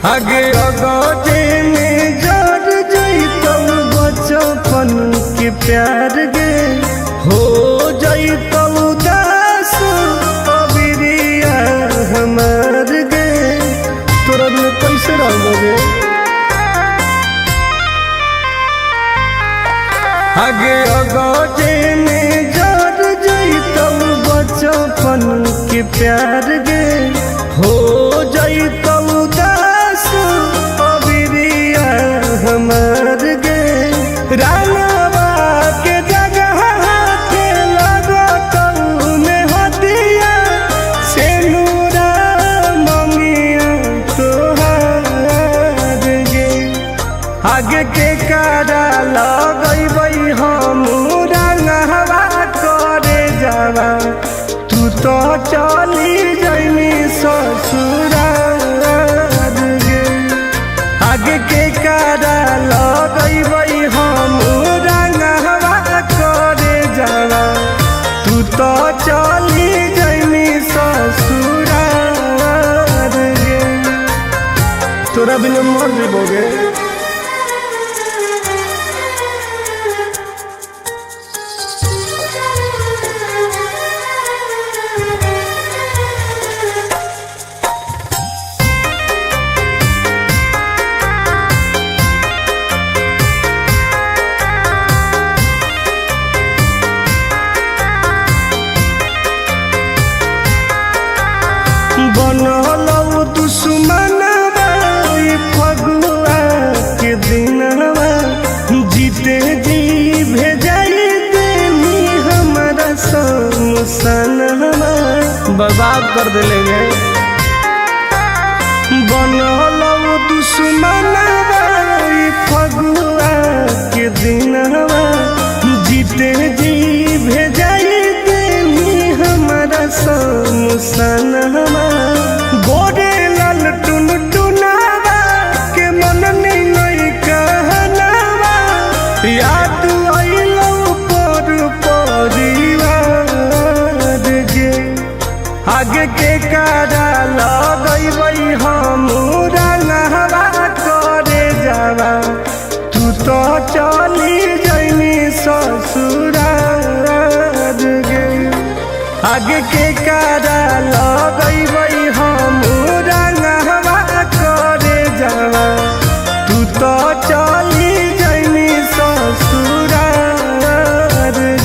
आगे अगजे में जर जैतौ बचपन के प्यार गे, हो जैतौ दास अबिरिया हमार गे। तोरा में कैसे रहोगे? आगे अगजे में जर जैतौ बचपन के प्यार गे, हो जैतौ दास अबिरिया हमार गे। रानवा के जगह हाथे लगतौ में हदिया, सेनुरा मंगिया तोहार गे। आगे के कारा लगैबै हम रंगवा करे जावा, तू तो चली जैनी ससुरार गे। आगे के कारा लगैबै हम रंगवा करे जावा, तू तो चली जैनी ससुरार गे। तोरा बिना मर जेबोगे। बनलौ दुश्मनवा फगुआ के दिनवा, जीते जी भेजाई देनी हमारा शमशानवा, बर्बाद कर दिले गे। बनलौ दुश्मनवा फगुआ के दिनवा, जीते जी भेजाई देनी हमारा शमशानवा। गोरे लाल टुन टुनावा के मन नहीं कहनावा, याद अइलौ पर परिवार गे। आगे के कारा लगैबै हम रंगवा करे जावा, तू तो चली जैनी ससुरार गे। आगे के कारा लगैबै हम रंगवा करे जावा, तू तो चली जैनी ससुरार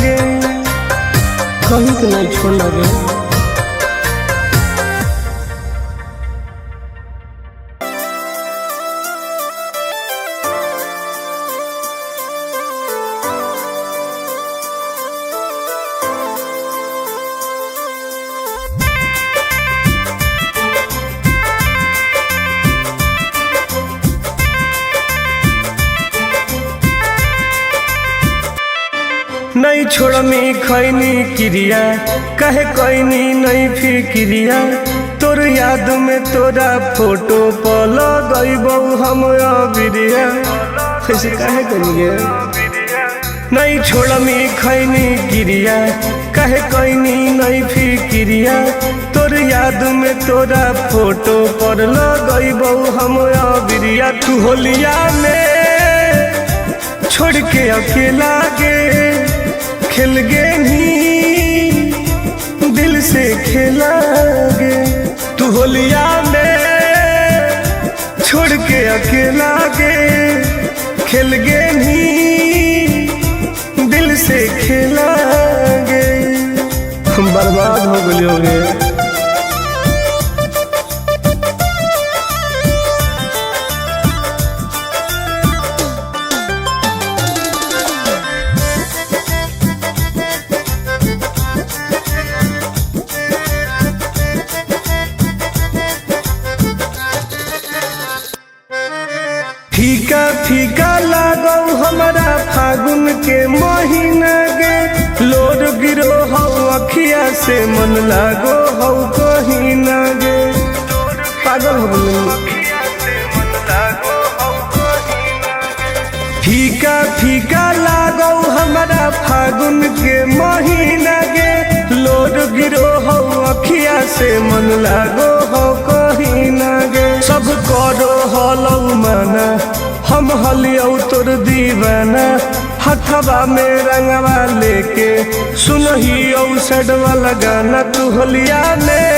गे। कहीं के नहीं छोड़ गे। नहीं छोड़मी खैनी क्रिया, कहे कैनी नहीं फिक्रिया, तोर याद में तोरा फोटो पर लगैबौ हम अबिरिया। ऐसे काहे करिए? नहीं छोड़मी खैनी क्रिया, कहे कैनी नहीं फिक्रिया, तोर याद में तोरा फोटो पर लगैबौ हम अबिरिया। तू होलिया में छोड़ के अकेला गे, खेल गे नी दिल से खेला गे। तू होलिया में छोड़ के अकेला गे, खेल गे नी दिल से खेला गे। हम बर्बाद हो गए हो गे। फीका फीका लागौ हमारा फागुन के महीना गे, लोर गिरो हौ अखिया से मन लागो हौ कहीं ना गे। पागल हो गई। फीका फीका लागौ हमारा फागुन के महीना गे, लोर गिरो हौ अखिया से मन लागो हौ कहीं ना गे। सब करो हलौ मना, हम हलियौ तोर दीवाना। हथवा में रंगवा लेके सुनहियौ सड वाला गाना। तू होलिया में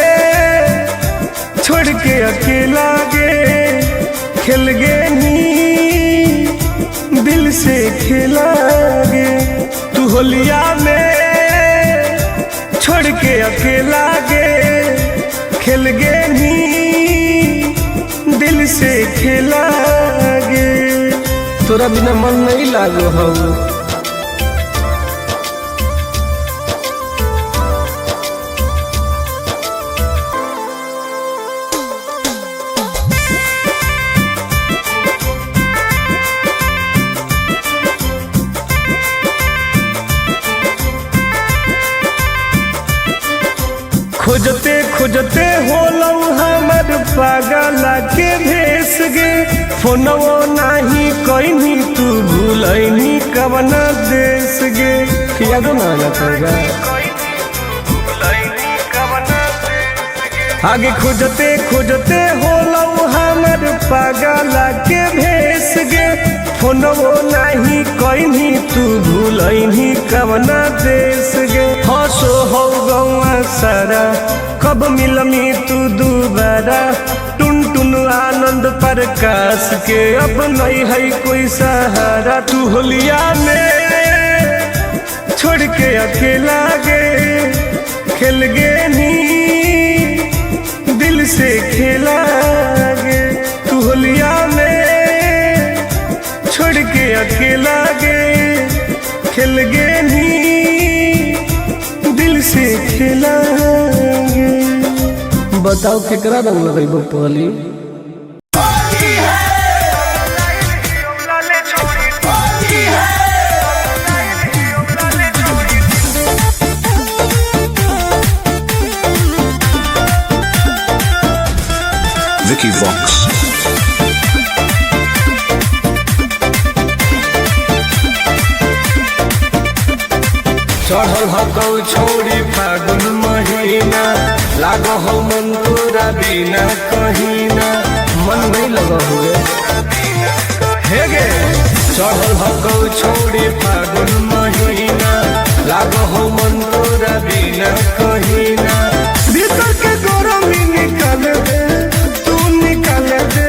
छोड़ के अकेला गे खेल गे नी दिल से खेला गे। तू होलिया में छोड़ के अकेला गे खेल गे नी दिल से खेला गे। तोरा बिना मन नहीं लागो हौ। खोजते खोजते होलौ हमर पागल के भेस गे। फोनवो नाही कइनी तू भूलैनी कवना देश गे। यादो ना आना पड़ेगा। आगे खोजते खोजते होलौ हमर पागल के भेस गे। फोनवो नाही कइनी तू भूलैनी कवना देश गे। हंसो हौ गौआ सारा कब मिलमी तू दोबारा। टुन टुन आनंद प्रकाश के अब नहीं है कोई सहारा। तू होलिया में छोड़ के अकेला गे खेल गे नी दिल से खेला गे। तू होलिया में छोड़ के अकेला गे खेल गे नी दिल से खेला गे। बताओ केकरा रंग लगैबो पहली। Vicky Vox. चढ़ल हकौ छौरी फागुन महीना, लागो हौ मन तोरा बिना कहीना। मन नहीं लगा हुए। हे गे चढ़ल हकौ छौरी फागुन महीना, लागो हौ मन तोरा बिना कहीना। भीतर के गरमी निकाल दे तू निकाल दे,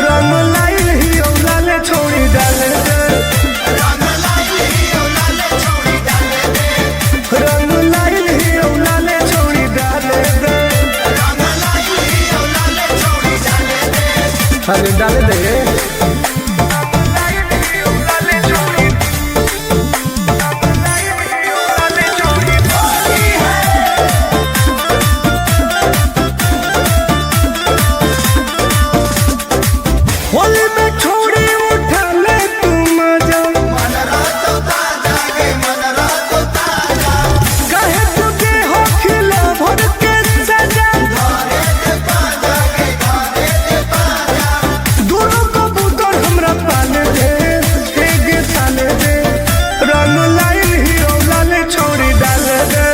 रंग लाइल ही औलाले छोड़ी डाल दे। रंग लाइल ही औलाले छोड़ी डाल दे। अरे डाल दे। होली में छोड़ी उठा ले तू मजा, कहे तुझे हो खिला भर के सजा। दोनों कबूतर हमरा पाले दे एक साले दे। रंग लाइल ही औलाले छोड़ी डाल दे।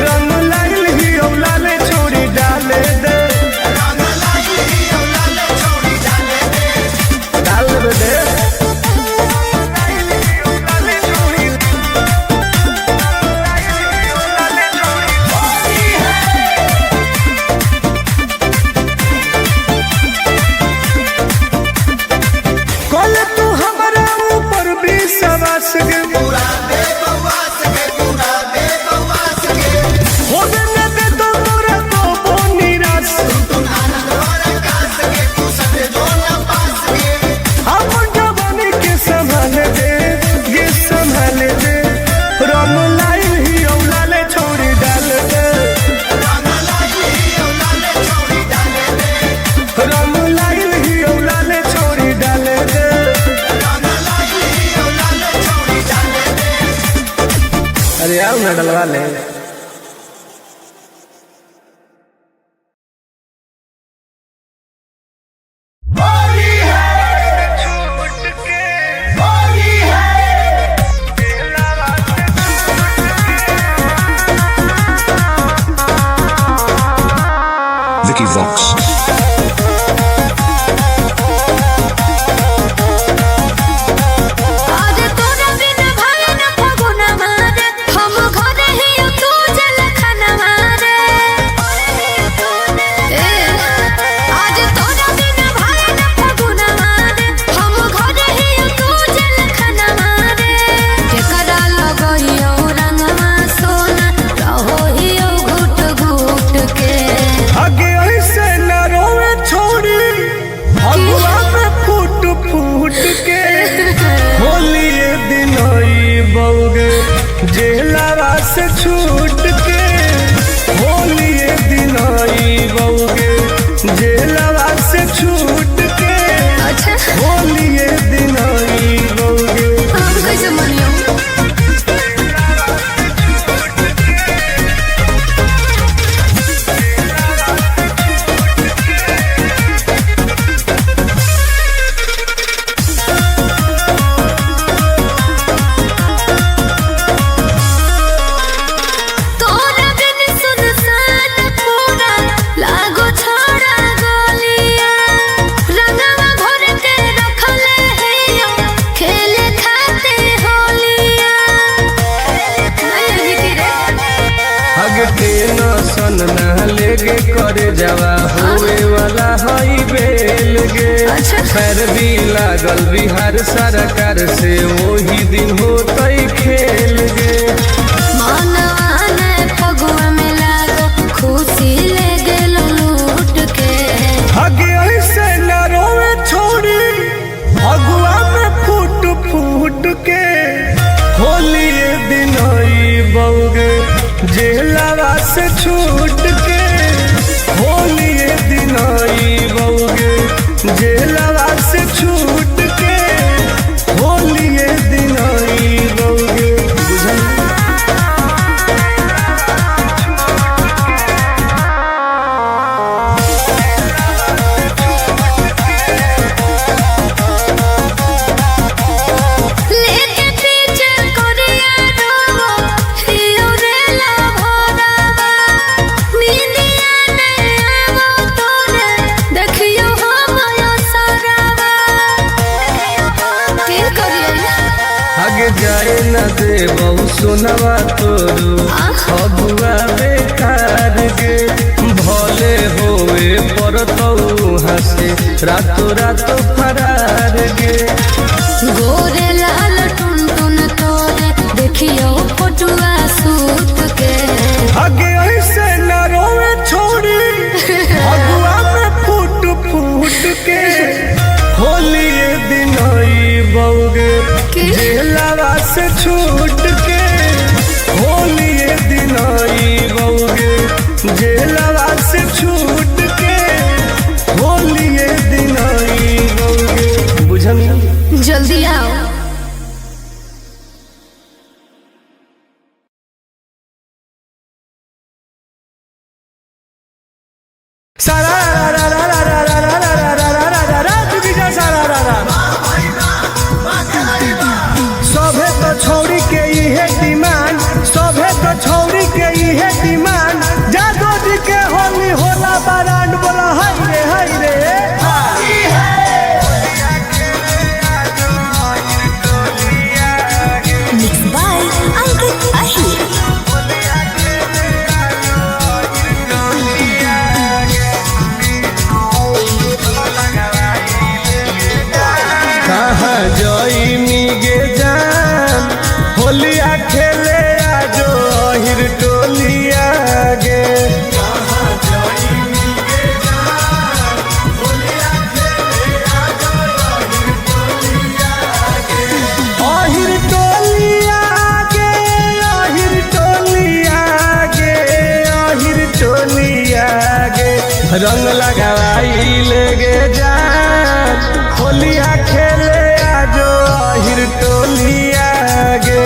रंग लाइल ही औलाले छोड़ी डाल दे। डाल दे दे। कल तू हमारा ऊपर भी सवास गे, होबे न दे तो तोरा को बो निराश। अपन जवानी के संभाल दे ये संभाल दे। रंग लाइल ही औलाले छोड़ी डाल दे। रंग लाइल ही औलाले छोड़ी डाल दे। अरे आओ ना डलवा ले। छूट के जेलावा से छूट के होली दिन बउगे जेलावा से छूट के अच्छा होली दिन बउगे। हम कैसे मनियो? तोरा बिन सुनसान पूरा लागो छोड़ा गोलिया रंगवा भर के रखले हैयो खेले खाते होलिया नहीं रे। हग के नसन ना लेगे करे जावा होए वाला हई बेल गे। अच्छा। पैर भी लागल बिहार सरकार से वही दिन होतई खेल गे। मनवा ने फगुआ में लागो खुशी ले गेलो लूट के। हगे ऐसे न रोवे छोड़ी फगुआ में फूट फूट के होली दिन बउगे जेलावा से छूट के होली दिन बउगे जेलावा से छूट के होली दिन बउगे। बुझल? लेके पीछे कोरिया रोवो हियो रे ला भोरावा नींदिया ने आवो तोरे देखियो हम यो सरावा के करिया। आगे जाए न दे बहु सोनवा तोरू अगुआ बेकार गे भले होए परतौ हंसे रातो रातो फरार गे। गोरे लाल टुन टुन तोरे देखियो फोटुआ सूत के। आगे ऐसे न रोवे छोड़ी अगुआ में फूट फूट के होली दिन बउगे के? जेलावा से छूट के होली दिन बउगे जेलावा से छूट के होली दिन बउगे। बुझल? जल्दी आओ। सारा रा रा रा रा रा रा रा रा रा रा रा रा रा चुकी जा सारा रा रा। सभे तो छौरी के इहे डिमांड, सभे तो छौरी के इहे डिमांड, जादो जी के होली होला बरांड बोला हाय रे हाय रे। मिक्स बाय अंकित अहिर। कहाँ जइनी गे जान होलिया खेले आजो अहिर टोलिया गे। अहिर टोलिया गे अहिर टोलिया गे अहिर टोलिया गे रंग लगावाई ले गे जान होलिया खेले आजो अहिर टोलिया गे।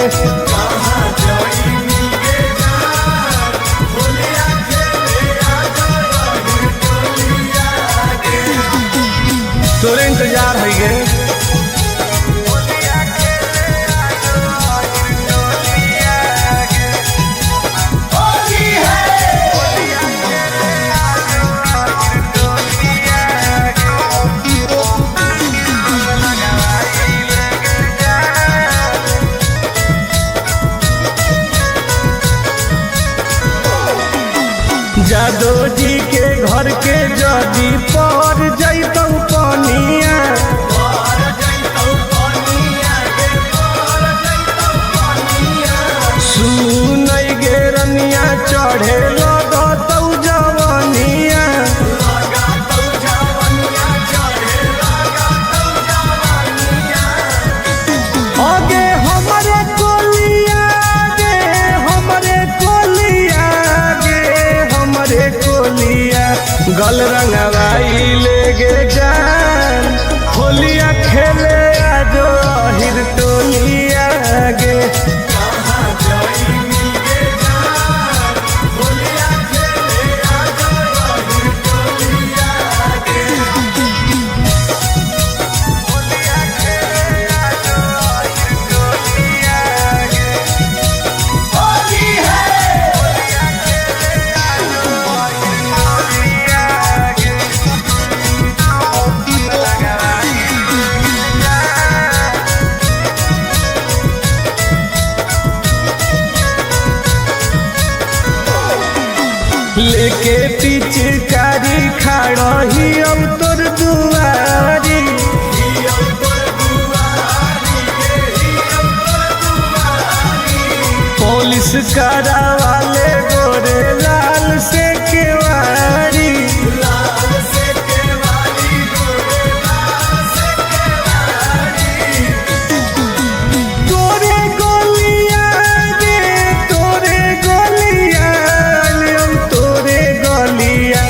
तोरे इंतजार है गे। जादो जी के घर के जदी पर जैतौ पनिया सुनै गे रनिया चढ़े लगतौ जवनिया। अगे हमरे टोलिया गे लेके पिचकारी खाड़ही अब तोर दुआरी। पुलिस करावाले गोरे लाल से केवारी। तोरे गोलिया रे तोरे गोलिया, हम तोरे गोलिया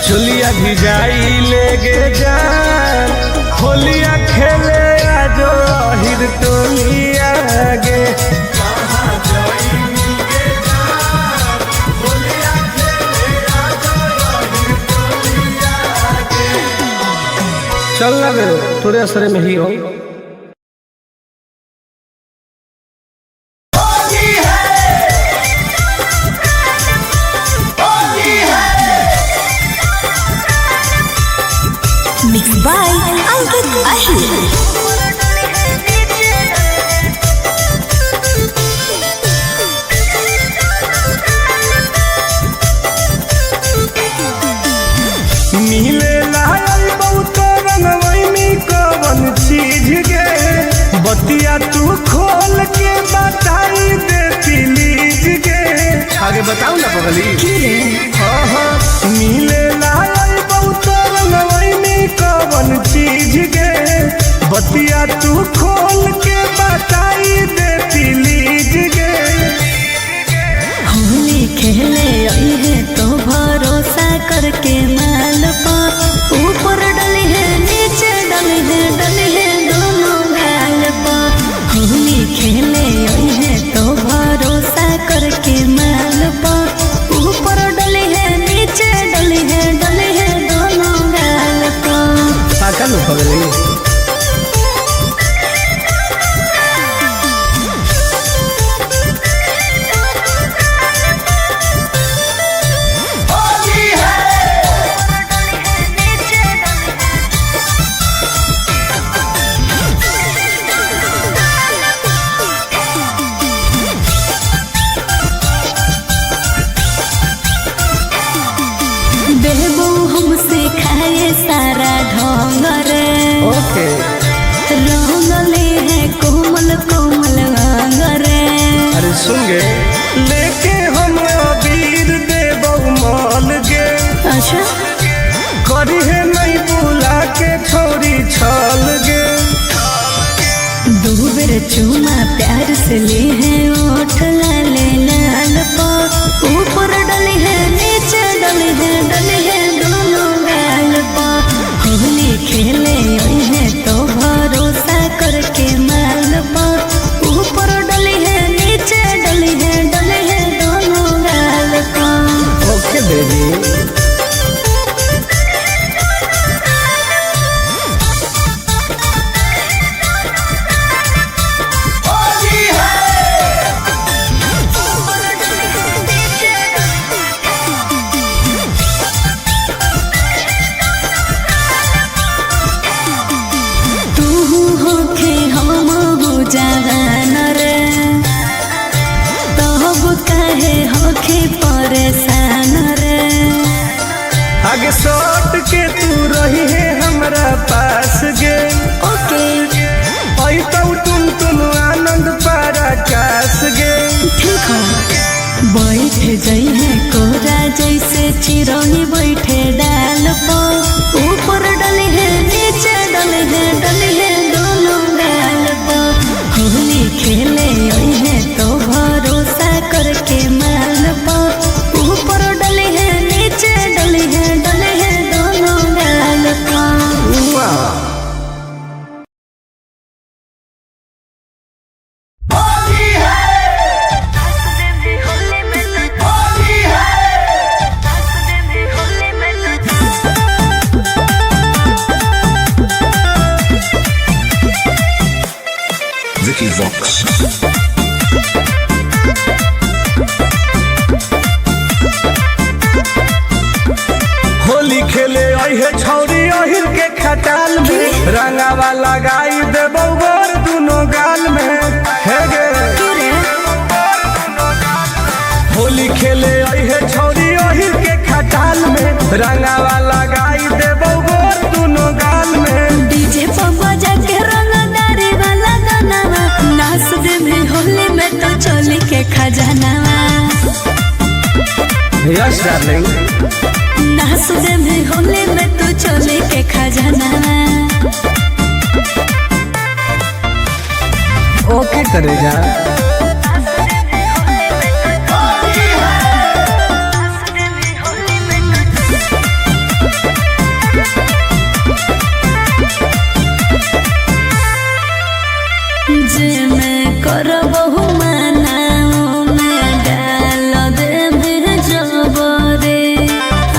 चुलिया भिजाई लेगे जान। होलिया खेले आजो अहिर टोलिया गे। चल ना बे, तोरे असरे में ही हो। Mix by Ankit Ahir. मिले लाल बहुत रंगवैनी कवन चीज गे, बतिया तू खोल के बताई दे प्लीज गे। आगे बताऊ ना पगली। हाँ हाँ, मिले लाल बहुत रंगवैनी कवन चीज गे, बतिया तू खोल के बताई दे प्लीज गे। होली खेले आई है तो भरोसा करके माल पा, ऊपर डली है नीचे डली है डली है दोनों गाल पा। होली खेले आई है तो भरोसा करके माल पा, ऊपर डली है नीचे डली है डली है दोनों गाल पा। पाका नु पगली। बेबू हमसे खाए सारा ढोंग रे, ओके। रंगले है कोमल कोमल अंग रे। अरे सुन गे, लेके हम अबीर देबौ माल गे। अच्छा करिहे नहीं बुला के छोरी छल गे। दो बेर चूमा प्यार से ले है ओठ लाले लाल पा, ऊपर डली है नीचे डली है डली है दोनों गाल पा। होली खेले आई है तो भरोसा करके माल पा, ऊपर डली है नीचे डली है डली है दोनों गाल पा। Okay baby. तू होखे हम हो जवान रे, तब काहे होखे परेशान रे। आगे सट के तू रही है हमरा पास गे। ओके ऐ तो टुन टुन आनंद पारा कास गे। ठीक हो बैठ जई है कोरा जैसे चिरौनी बैठे डाल पो, ऊपर डली है नीचे डली है डली है दोनों गाल पो। होली खेले आई है तो भरोसा करके माल पो, ऊपर डली है नीचे डली है डली है दोनों गाल पो। Vicky Vox. Holi खेले आई है छौरी अहिर के खटाल में, रंगावा लगाई देबौ गोर दुनो गाल में। हे गे होली खेले आई है छौरी अहिर के रंगावा लगाई देबो गोर दुनो गाल में। डीजे पर बजा के रंगदारी वाला गाना, नाच दे में होली में तो चोली के खजाना। Yes darling. नाच दे में होली में तो चोली के खजाना। ओके करेगा। जे मैं करबहु माना मैं डाल देबे जबरे,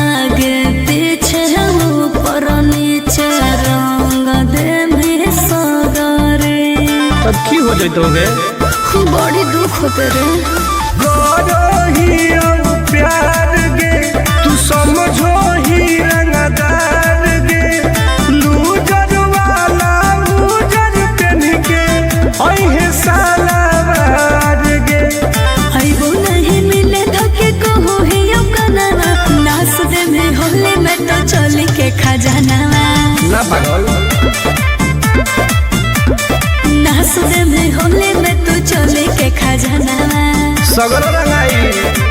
आगे पीछे ऊपर नीचे रंग देबे सगरे। तब की हो जइतोगे? बड़ी दुख होते रे। करो ही अब प्यार गे, तू समझो ही रंगदार गे। लूजर वाला लूजर पहन के अहे साला वार गे। आइबो नहीं मिले धोके कहू ही कना, नाच दे में होली में तो चोली के खजाना। ना पागल। नाच दे में होली में तो चोली के खजाना। सगरो रंगाई।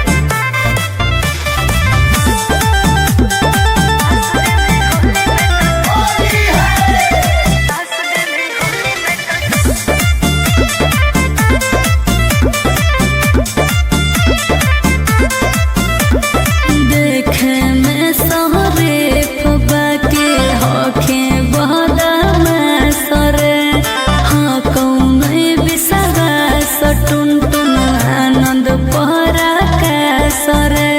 देखे में सहरे फुबा के होखे बदमा सरे, हाँ कौमे बिसरा सटुन टुन आनंद पहरा का सरे।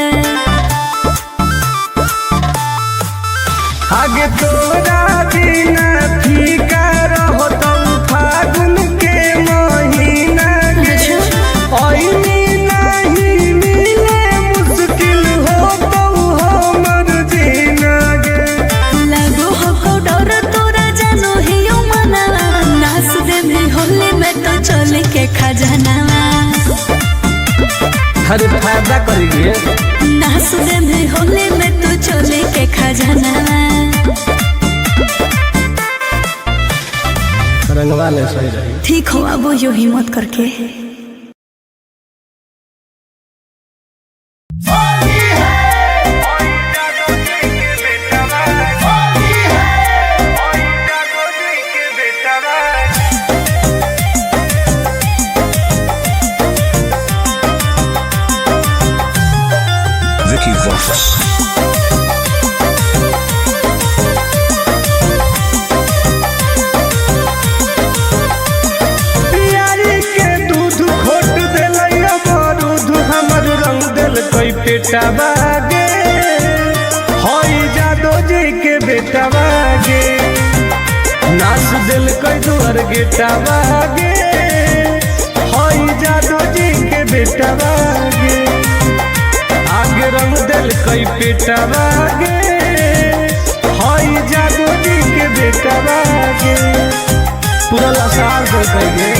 आगे तोरा बिना फीका रहतौ फागुन के महीना गे। ऐनी नहीं मिले मुश्किल होतौ हमर जीना गे। लागो हो डर तोरा जानो हियो मना, नाच दे में होली में तो चोली के खजाना। अरे फायदा करेगी। नाच दे में होली में तो चोली के खजाना। रंगवा ले सही रही। ठीक हो अब यो हिम्मत करके। Vicky Vox. प्यारी के दूध खोट देलै बारूद हमर रंग देलकै पेटवा गे। हई जादो जी के बेटवा गे, नाच देलकै दुआर गेटवा गे। हई जादो जी के बेटवा गे, आगे रंग देलकै पेटवा गे। हई जादो जी के बेटवा गे। पूरा लसार देलकै गे।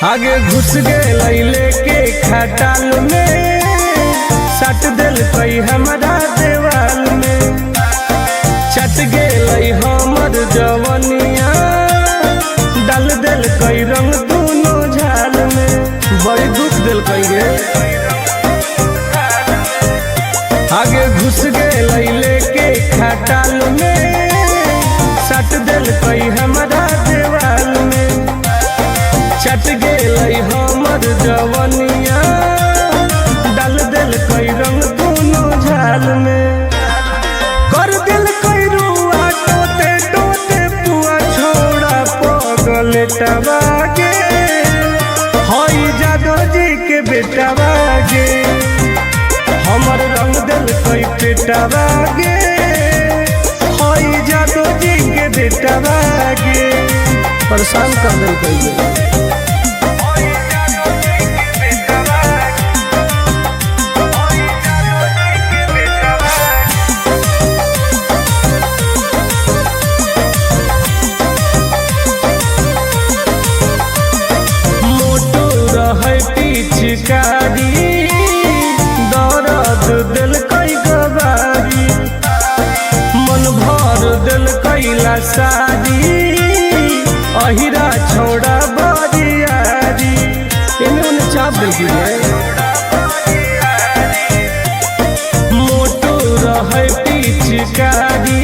आगे घुस गेलै लेके खटाल में, सट देलकै हमरा देवाल में। चट गेलै हमर जवनिया, डाल देलकै रंग दुनो झाल में। बड़ी दुख देलकै गे। आगे घुस गेलै लेके खटाल में, सट देलकै हमरा देवाल में। चट गेलै हमर जवनिया, डाल देलकै रंग दुनो झाल में। कर देलकै रुआ टोते टोते पुआ, छोड़ा पगलेटवा गे। हई जादो जी के बेटवा गे, हमर रंग देलकै पेटवा गे। हई जादो जी के बेटवा गे। परेशान कर देलकै गे। पिचकारी, दर्द दिल कई गवारी, मन भर दिल कैला सारी, अहिरा छोड़ा बरियारी। एने ओने चाप दिल की रे। मोटू रहे पिचकारी,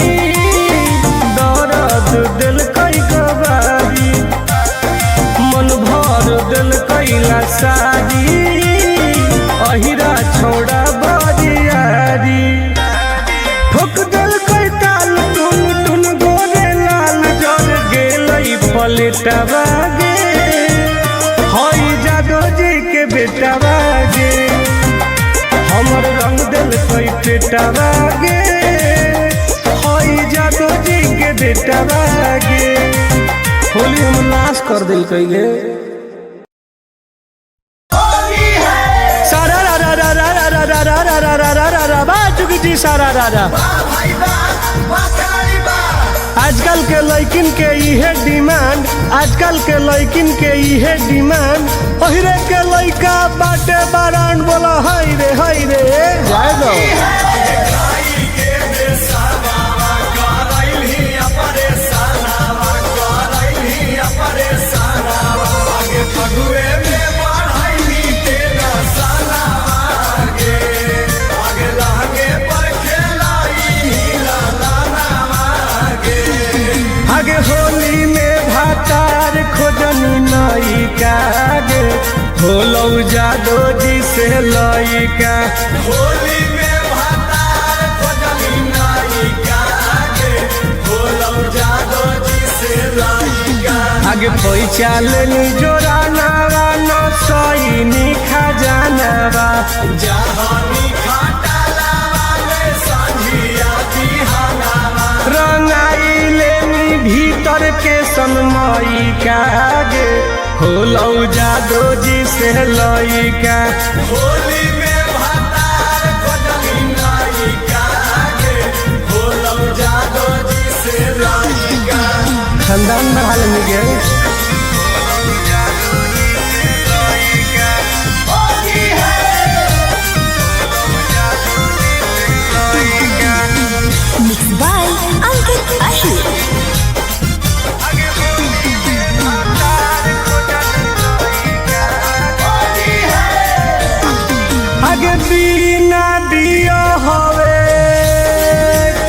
दर्द दिल कई गवारी, मन भर दिल कैला सारी, अहिरा छोड़ा बरियारी। ठोक दिल कई ताल टुन टुन गोरे लाल, जर गेलई पलटवा गे, हई जादो जी के बेटवा गे, हमर रंग दिल कई पेटवा गे, हई जादो जी के बेटवा गे। होली हम नाश कर दिल कई गे। सारा रा रा रा रा रा रा रा रा रा रा रा रा रा बा चुकी जी सारा रा रा। आजकल के लइकिन के इहे डिमांड, आजकल के लइकिन के इहे डिमांड, ओहिरे के लइका बाटे बारांड, बोला हाय रे हाय रे। जाए दो। आगे होली में भातार खोजनी नायिका गे, होलौ जादो जी से लइका। होली में भातार खोजनी नायिका गे, होलौ जादो जी से लइका। आगे पैसा लेनी जोरा नावा न सईनी खजानावा, जहानी खाटालावा में संझिया बिहानावा, रंगाई लेनी भीतर के सनमई कागे, होलौ जादो जी से लइका। होली में भातार खोजली नायिका गे, होलौ जादो जी से लइका। खानदान बढ़ा लेने गे। Mix by Ankit Ahir. आगे बिना दिया हवे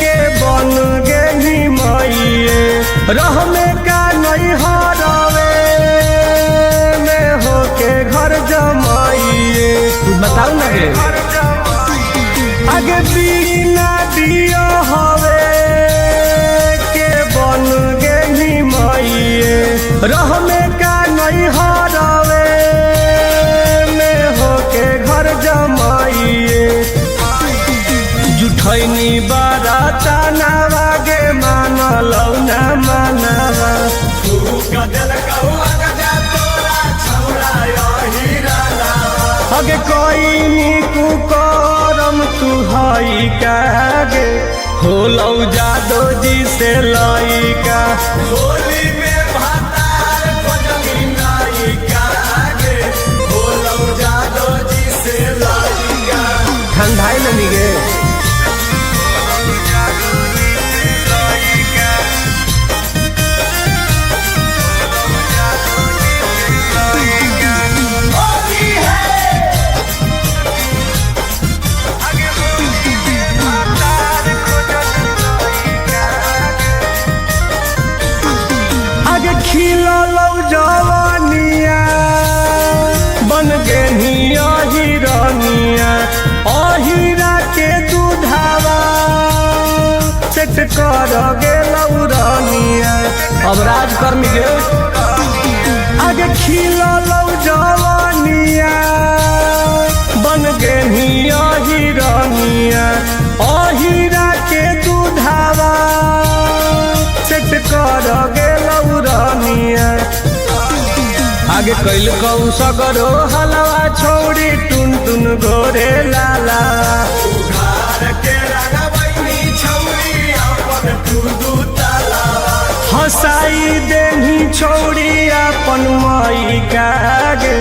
के बन गेली मइए, रहमे का नहीं हरवे में होके घर जमाइए। बताओ ना गे। आगे बिना दिया हवे के बन गेली मइए, रहमे का नहीं हरवे में होके घर जमाइए। जुठैनी बाराता नावागे मानलौ ना मानवा, अगे कोई कु करम तू हई कागे, होलौ जादो जी से लइका। होली में भातार खोजली नायिका गे, होलौ जादो जी से लइका। ठंडाई लेनी गे। आगे खिललौ जवानिया, बन गेनी अहिरनिया, अहिरा के दूधावा सेट कर गेलौ रनिया। अब राज कर्मी गे। आगे खिललौ जवानिया, बन गेनी अहिरनिया, अहिरा के दूधावा सेट कर गेलौ रनिया। आगे कैल कौ सगरो हलवा छौड़ी टुन टुन गोरे लाला, हंसाई देनी छौड़ी अपन माई कागे,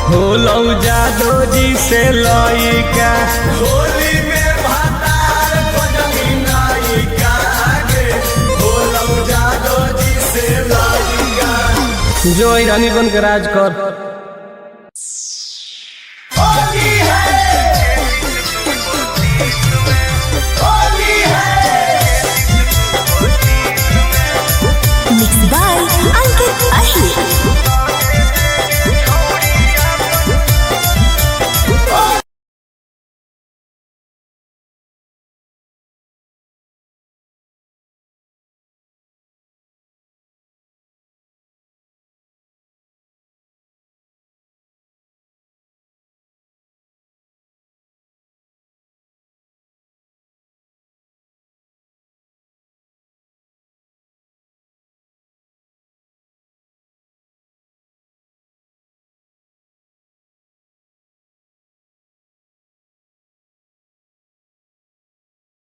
होलौ जादो जी से लइका। होली में भातार खोजली नायिका गे, होलौ जादो जी से लइका। जो ईरानी बन के राज कर। होली है, होली है। मिक्स बाय अंकित अहिर।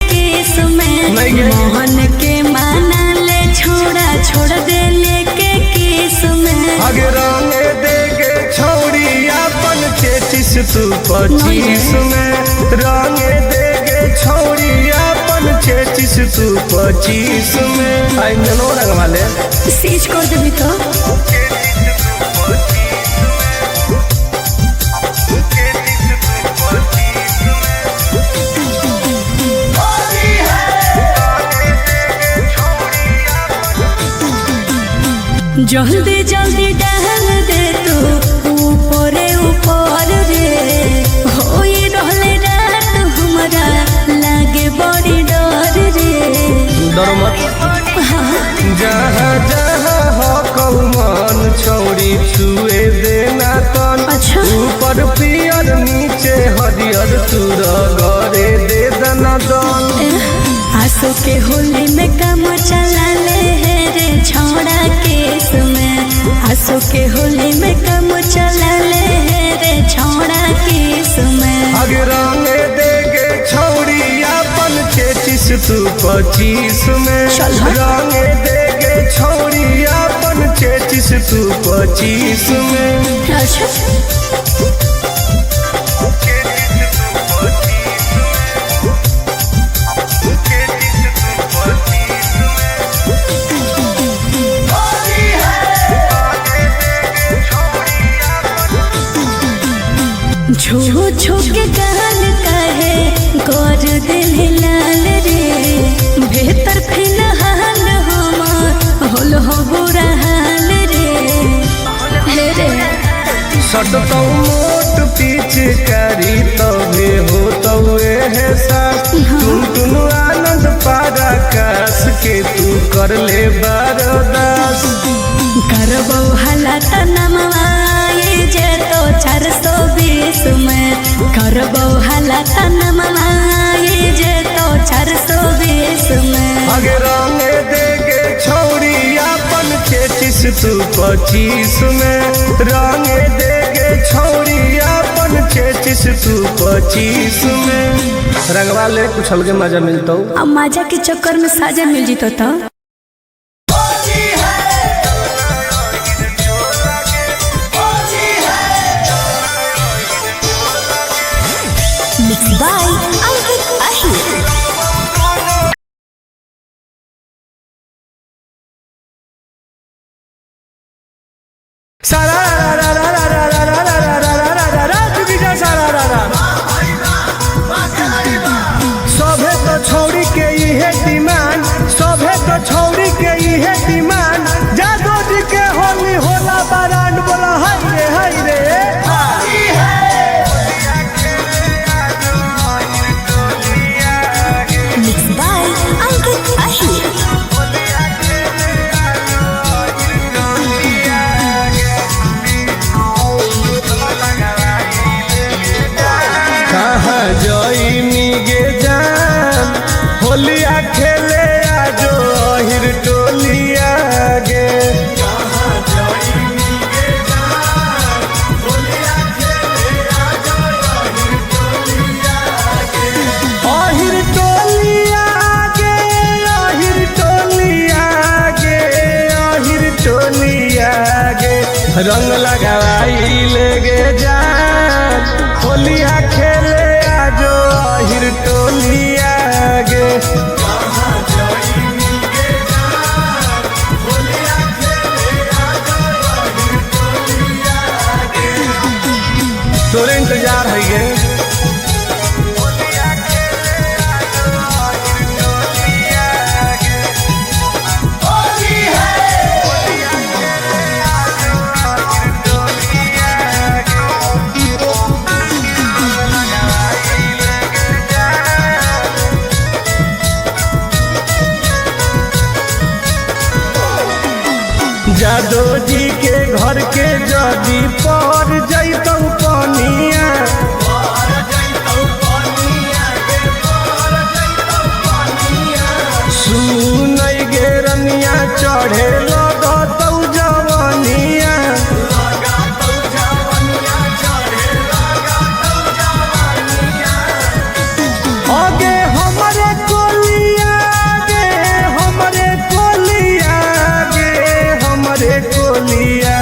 केस में नहीं गे। मोहन के माना ले छोड़ा छोड़ दे लेके केस में। आगे रंगे देगे छौरी अपन चेचिस तू 25 में, रंगे देगे छौरी अपन चेचिस तू 25 में। आई इंजनो रंगवा ले। सीज कर देबी तो। जल्दी जल्दी डाल दे तू ऊपरे ऊपर रे, होई रहले रात हमरा लागे बड़ी डर रे। डरो मत। जहाँ जहाँ हो कौमन छौरी छुए देना तन। अच्छा। ऊपर पियर नीचे हरियर तुर गरे दे दना दन। आंसू के होली में काम चला ले है रे छौड़ा केस में। आंसू के होली में काम चला ले है रे छौड़ा केस में। आगे रंगे देगे छौरी अपन चेचिस तू 25 में, चल हट। रंगे देगे छौरी अपन चेचिस तू 25 में। अच्छा। छू छू के गाल कहे गोर दिल लाल रे, भीतर फिलहाल हम होल हो बुरा हाल रे हे रे। सटतौ मोट पिचकारी तबे हो तौ एहसास। टुन टुन आनंद पारा कास के तू कर ले बरदास। करबो हला तनमवाए जे तो 420 में, करबो हला तनमवाए जे तो 420 में। आगे रंगे देगे छौरी अपन चेचिस तू 25 में, रंगे देगे छौरी अपन चेचिस तू 25 में। रंगवा ले, कुछ अलगे मजा मिलता। अब मजा के चक्कर में साजा मिल जीतो तो। मिक्स बाय अंकित अहिर। सारा रा रा रा रा रा रा रा रा रा रा रा रा रा चुकी जा सारा रा रा। सभे तो छौरी के इहे डिमांड, सभे तो रंग लगावाई लेगे जान होलिया खेले आजो अहिर टोलिया गे। तोरे इंतजार है गे। जादो जी के घर के जदी पर जैतौ पनिया, सुनै गे रनिया चढ़े लगतौ जवनिया। आगे हमरे कोलिया गे, हमरे कोलिया गे, हमरे कोलिया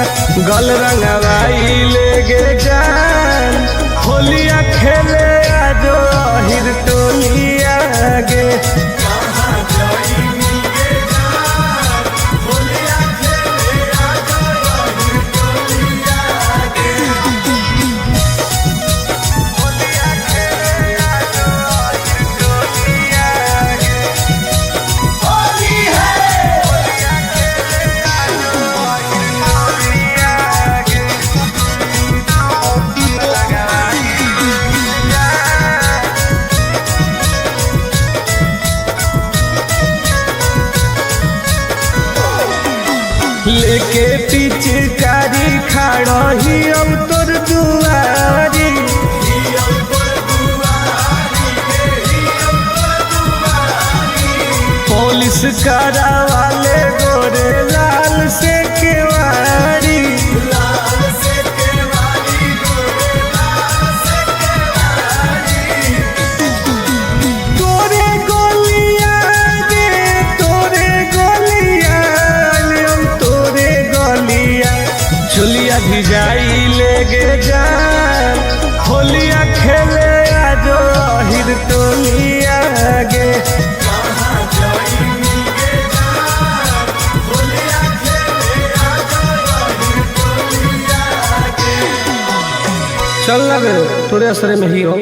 गल रंगवाई लेगे जान होलिया खेले आजो अहिर टोलिया गे। लेके पिचकारी खाड़ही अब तोर दुआरी, पुलिस करावाले गोरे लाल से केवारी। तोरे गोलिया गे, तोरे गोलिया, हम तोरे गोलिया चुलिया भिजाई लेगे जान होलिया खेले आजो अहिर टोलिया गे। चल ना गे, तोरे असरे में ही हो।